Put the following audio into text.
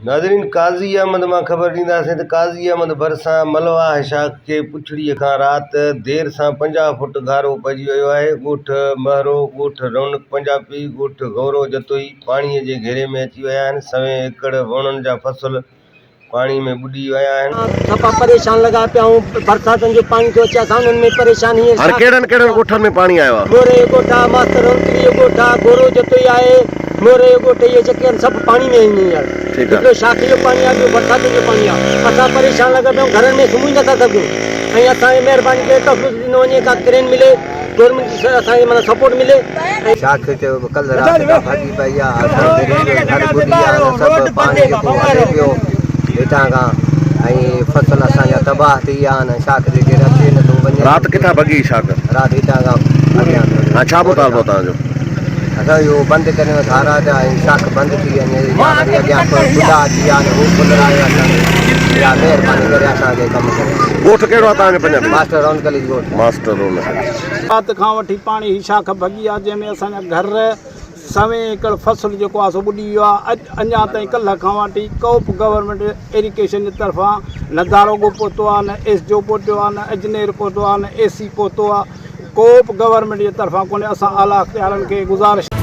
ناظرين قاضي احمد مان خبر ڏينداسين ته قاضي احمد ڀرسان ملواهه شاخ کي پڇڙيء کان رات دير سان 50 فوٽ گهارو پئجي ويو آهي، ڳوٺ مهرو، ڳوٺ رونق پنجابي، ڳوٺ غورو جتوئي پاڻي جي گهيري ۾ اچي ويا آهن، سوين ايڪڙ ووڻن جا فصل پاڻي ۾ ٻڏي ويا آهن. صفا پريشان لڳا پيا آهيون برساتن جو پاڻي ٿو اچي اسان انهن ۾ پريشان هينئر هاڻي ڪهڙن ڪهڙن ڳوٺن ۾ پاڻي آيو آهي؟ موري جو ڳوٺ آهي ماستر رونقڙي جو ڳوٺ آهي گورو جتوئي آهي. موري جو ڳوٺ اهي جيڪي آهن سڀ پاڻي ۾ آهن هينئر. ٺيڪ آ. هڪڙو شاخ جو پاڻي آهي ٻيو برساتن جو پاڻي آهي. اسان پريشان لڳا پيا آهيون گهرن ۾ سمهي نٿا سگهون ۽ اسان کي مهرباني ڪري تحفظ ڏنو وڃي ڪا ڪرين ملي گورنمينٽ جي اسان کي معنيٰ سپورٽ ملي ۽. شاخ چيو به ڪلهه رات کان ڀڳي پئي آ اسان جو گهر ٻڏي ويا آهن سڀ پاڻي جيڪو هلي پيو هتان کان ۽ فصل اسان جا تباهه ٿي ويا آهن شاخ جي ڪير اچي نٿو وڃي رات ڪٿان ڀڳي شاخ؟ رات هتان کان اڳيان هاڻ ڇا مطالبو توهان جو؟ اسان اهو بند ڪريون ڌارا جا ۽ شاخ بند ٿي وڃي يا وري اڳيان کلا اچي ويا آهن هو کلرايو اسان کي يا مهرباني ڪري اسان کي ڪم ڪريو. ڳوٺ ڪهڙو آهي توهان جو پنجابي؟ ماسٽر رونق علي جو ڳوٺ. ماسٽر رونق علي. رات کان وٺي پاڻي هي شاخ ڀڳي آهي جنهن ۾ اسان جا گهر سوين ايڪڙ فصل جيڪو آهي سو ٻڏي ويو آهي اڄ اڃا تائين ڪلهه کان وٺي ڪو به گورنمينٽ ايريگيشن جي طرفان نه داروغو پهتو آهي نه ايس ڊي او پهتو آهي نه اجنير پهتو آهي نه اي سي پهتو آهي ڪو به گورنمينٽ جي طرفان ڪونهي اسان اعليٰ اختيارن کي گذارش.